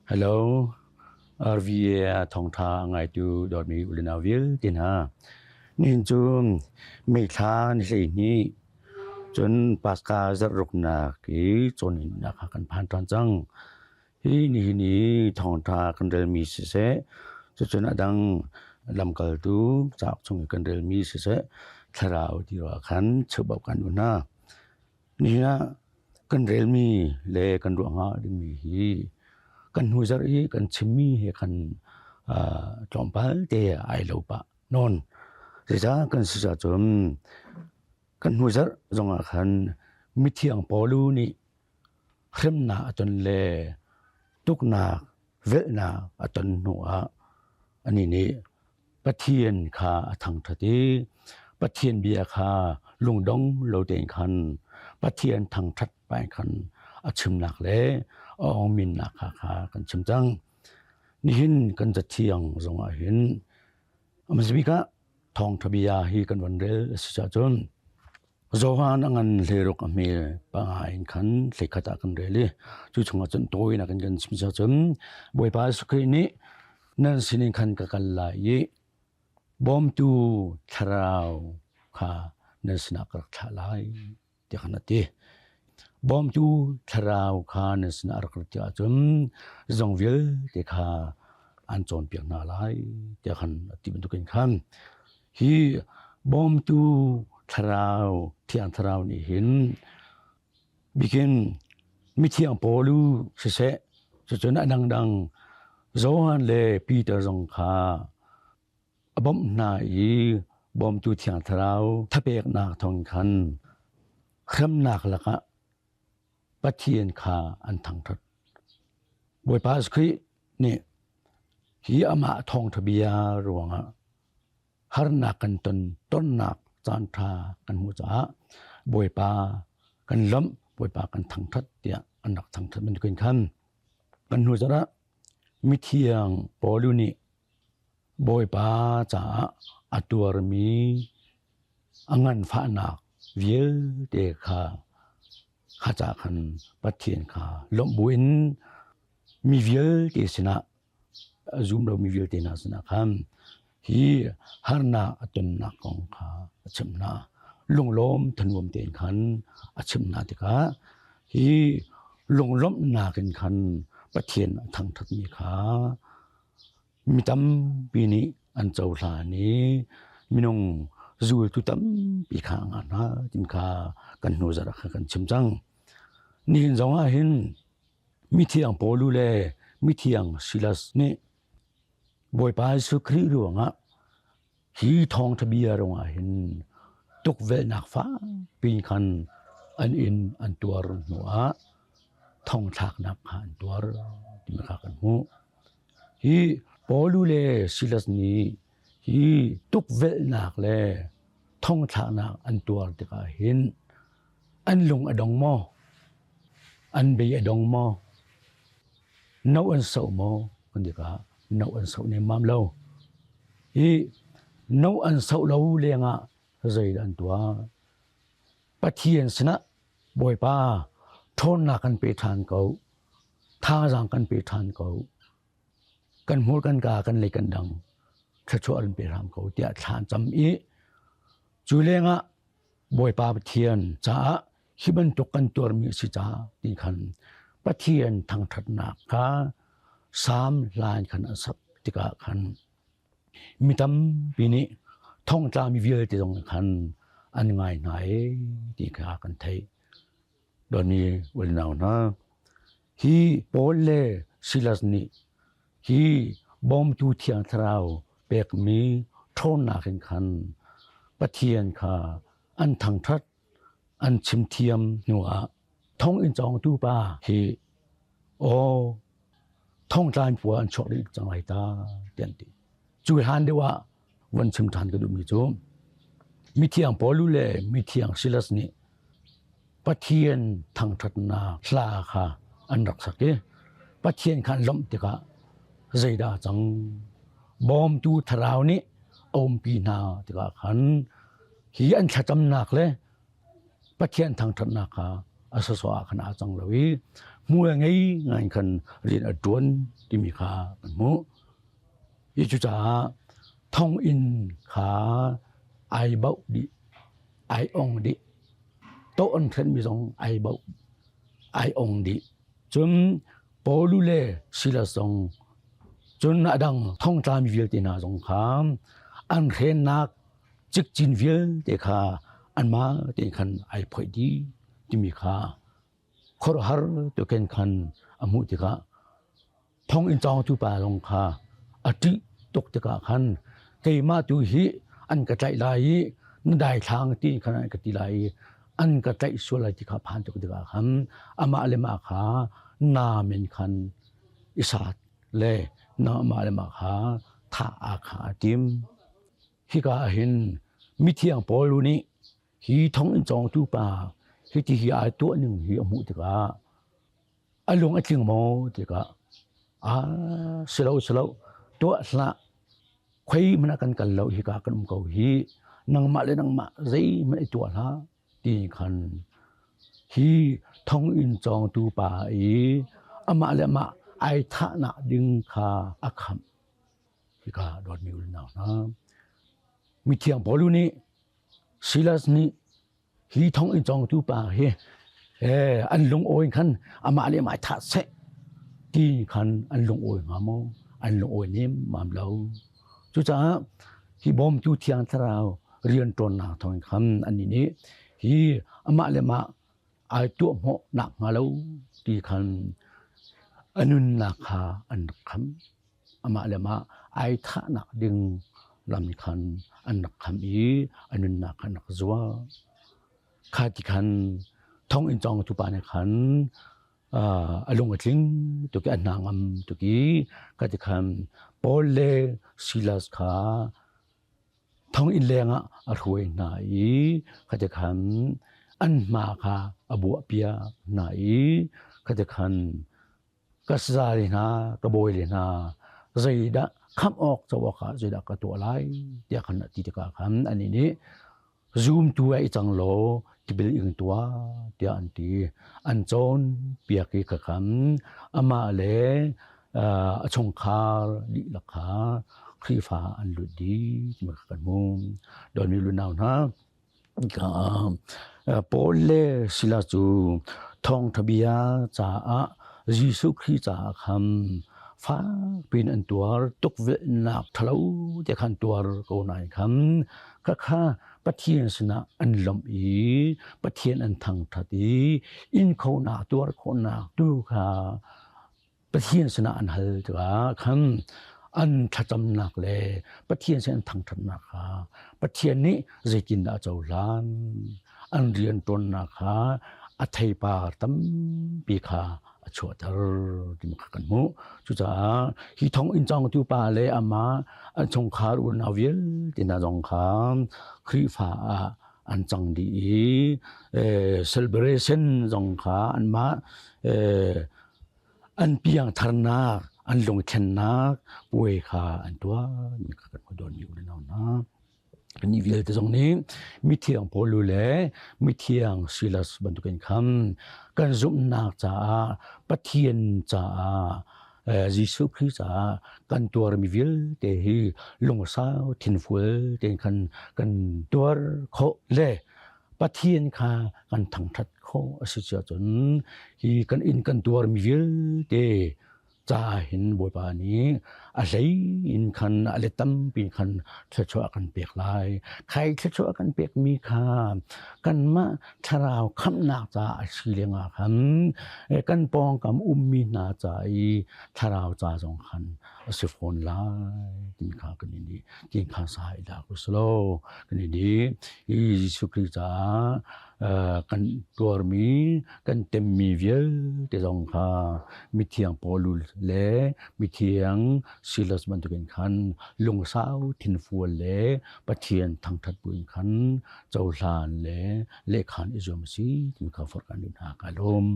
Hello, RVA thawngtha a ngaitu dawtmi ulenau vialte hna. Nihin cu May thla ni 12 cun Paska zarh ruknak i cawnnak kha kan phan ṭhan cang. Hi nihin i thawngṭha kan relmi siseh, cucun a dang lamkaltu cauk chung i kan relmi siseh, thlarau ti ruah khan cheuhbauh kan duh hna. Nihin ah kan relmi le kan ruah hnga dingmi hi kan hnu zarh i kan chimmi he khan tlawmpal te ai lo pah nawn. Zeicah kan si cun kan hnu zarh zongah khan mithiang Paul nih hremnak a ton le tuknak velhnak a ton hnuah anih nih Pathian kha a thangṭhat i Pathian bia kha lungdong lo tein khan Pathian thangṭhat pah in khan a chimnak le a awngminnak kha kha kan chim cang. Nihin kan cathiang zongah hin a hmasa bik ah thawngṭha bia hi kan van rel a si cahcun Johan a ngan hleiruk a hme panga in khan hleikhat ah kan rel i cu chungah cun tawinak in kan chim cun Bawipa Jesuh Khrih nih nan sinin khan ka kal lai i bawmtu thlarau kha nan sinah ka rak thlah lai tiah khan a ti. Bawmtu thlarau kha nan sinah a rak rat tikah cun zong vialte kha an cawnpiak hna lai tiah khan a ti bantukin khan Hi bawmtu thlarau, Thiang Thlarau nih hin bikin mithiang Paul siseh, cucun a dangdang Johan le Peter zong kha a bawmh hna i bawmtu Thiang Thlarau thapeknak thawng khan hremnak lakah Pathian kha an thangṭhat. Bawipa Jesuh Khrih nih hi amah thawngṭha bia ruangah harnak kan ton tonnak caanṭha kan hmuh caah Bawipa kan lawmh, Bawipa kan thangṭhat tiah an rak thangṭhat bantukin khan kan hnu zarh ah mithiang Paul nih Bawipa caah a tuarmi a nganfahnak vialte kha kha ca khan Pathian kha lawmh buin mi vialte sinah a zum lomi vialte hna sinah khan hi harnak a tonnak kong kha a chimh hna. Lunglawm thanuam tein khan a chimh hna tikah hi lunglawmhnak in khan Pathian a thangṭhatmi kha mi tampi nih an cohlan i minung zultu tampi kha a ngah hna timi kha kan hnu zarh ah khan kan chim cang. Nihin zong ah hin Mithiang Paul le mithiang Silas nih Bawipa Jesuh Khrih ruangah hi thawngṭha bia ruangah hin tukvelhnak fakpi khan an in an tuar hnuah thongthlaknak kha an tuar timi kha kan hmuh. Hi Paul le Silas nih hi tukvelhnak le thongthlaknak an tuar tikah hin an lung a dong maw? An bei a dong maw? No an soh maw? Kan tikah no an soh nemmam lo. Hi no an soh lo lengah zeidah an tuah? Pathian sinah Bawipa ṭhawnnak kan pe ṭhan ko, thazaang kan pe ṭhan ko, kan hmur kan ka kan lei kan dang thluachuah an pe hram ko tiah thla an cam i cu lengah Bawipa Pathian caah hi bantuk kan tuarmi a si caah ti khan Pathian thangṭhatnak kha Salm hla in khan an sak tikah khan mi tampi nih thongtlami vialte zong khan an ngai hna i ti kha kan theih. Dawtmi unau hna, hi Paul le Silas nih hi bawmtu Thiang Thlarau pekmi ṭhawnnak in khan Pathian kha an thangṭhat, an chimthiam hnuah thonginn cawngtu pa hi aw thongtla in pua an chuak dih cang lai ta tiah an ti. Cu hlan deuh ah von chim ṭhan ka duhmi cu mithiang Paul le mithiang Silas nih Pathian thangṭhatnak hla kha an rak sak i Pathian kha an lawmh tikah zeidah a cang? Bawmtu thlarau nih a umpi hna tikah khan hi an thlacamnak le Pathian thangṭhatnak kha a sawsawh ah khan aa cang lo i Hmual ngei ngai khan rian a ṭuan timi kha kan hmuh. Hi cucaah thonginn kha ai bauh dih, ai ong dih. Tawh an hrenmi zong ai bauh, ai ong dih. Cun Paul le Silas zong cun a dang thongtlami vialte hna zong kha an hrennak cikcin vialte kha anmah tein khan ai phoih dih timi kha khuaruahhar tuken khan a hmuh tikah thonginn cawngtu pa zong kha a ṭih tuk tikah khan keimah tu hi an ka tlaih lai i na daithlang ti khan an ka ti lai i an ka tlaih sual lai ti kha phan tuk tikah khan amah le mah kha naam in khan i sat le amah le mah kha thah aa kha a tim. Hika ah hin mithiang Paul nih hi thonginn cawngtu pa hiti hi ai tuah ning hi a hmuh tikah a lung a tling maw tikah a si lo si lo tuah hlah khoi hmanh ah kan kal lo hika kan um ko hi nangmah le nangmah zeihmanh i tuah hlah ti khan hi thonginn cawngtu pa i amah le amah ai thahnak ding kha a khamh. Hika dawtmi u le nau hna, mithiang Paul nih Silas nih hi thonginn cawngtu pa hi an lungawi khan amah le amah thah seh ti khan an lungawi hnga maw? An lungawi nemmam lo. Cucaah hi bawmtu Thiang Thlarau rianṭuannak thawngin khan annih nih hi amah le amah ai tuahhmawh nak hnga lo ti khan a nunnak kha an rak kham. Amah le amah ai thahnak ding lam khan an rak kham i a nunnak kha an rak zuar. Kha ti khan thonginn cawngtu pa nih khan a lung a tling tuk i a hna ngam tuk i kha ti khan Paul le Silas kha thonginn lengah a hruai hna i kha ti khan an hma kha a buahpiak hna i kha ti khan ka saza le hna ka bawi le hna zeidah khamh awk co awkah zeidah ka tuah lai tiah khan a ti tikah khan anih nih zumtu ah i cang law tipil ing tuah tiah an ti. An cawnpiak i khakhan amah le a chungkhar dihlak kha Khrihfa an lut dih ti kha kan hmu. Dawtmi lunau hna, Paul le Silas cu thawngṭha bia caah Jesuh Khrih caah khan fakpi in an tuar tukvelhnak ṭhalo te khan tuar ko nain khan khakha Pathian sinah an lawmh i Pathian an thangṭhat i in khonak tuar khawhnak tu kha Pathian sinah an hal tikah khan an thlacamnak le Pathian sin an thangṭhatnak kha Pathian nih zeitindah a cohlan? An rianṭuannak kha a theipar tampi kha a chuahter timi kha kan hmuh. Cucaah hi thonginn cawngtu pa le amah an chungkhar unau vialte hna zong kha Khrihfa ah an cang dih i celebration zong kha anmah an piangtharnak, an lungthlennak puai kha an tuah mi kha kan hmu dawn mi u le nau hna. Ni vialte zong nih mithiang Paul le mithiang Silas bantukin khan kan zumhnak caah Pathian caah Jesuh Khrih caah kan tuarmi vialte hi lungsau thinfual tein khan kan tuar khawh le Pathian kha kan thangṭhat khawh a si ahcun hi kan inn kan tuarmi vialte caah hin Bawipa nih a hlei in khan a let tampi in khan thluachuah a kan pek lai. Khai thluachuah a kan pekmi kha kanmah thlarau khamhnak caah a si lengah khan kan pawngkam ummi hna ca i thlarau ca zong khan a si fawn lai tin kha kan i nih tin kha sa i dak usulaw kan i nih hi Jesuh Khrih caah kan tuarmi kan temmi vialte zong kha mithiang Paul le mithiang Silas bantukin khan lungsau thinfual le Pathian thangṭhat buin khan cohlan le lehkhan i zuam a si timi kha forh kan duh hna. Ka lawm.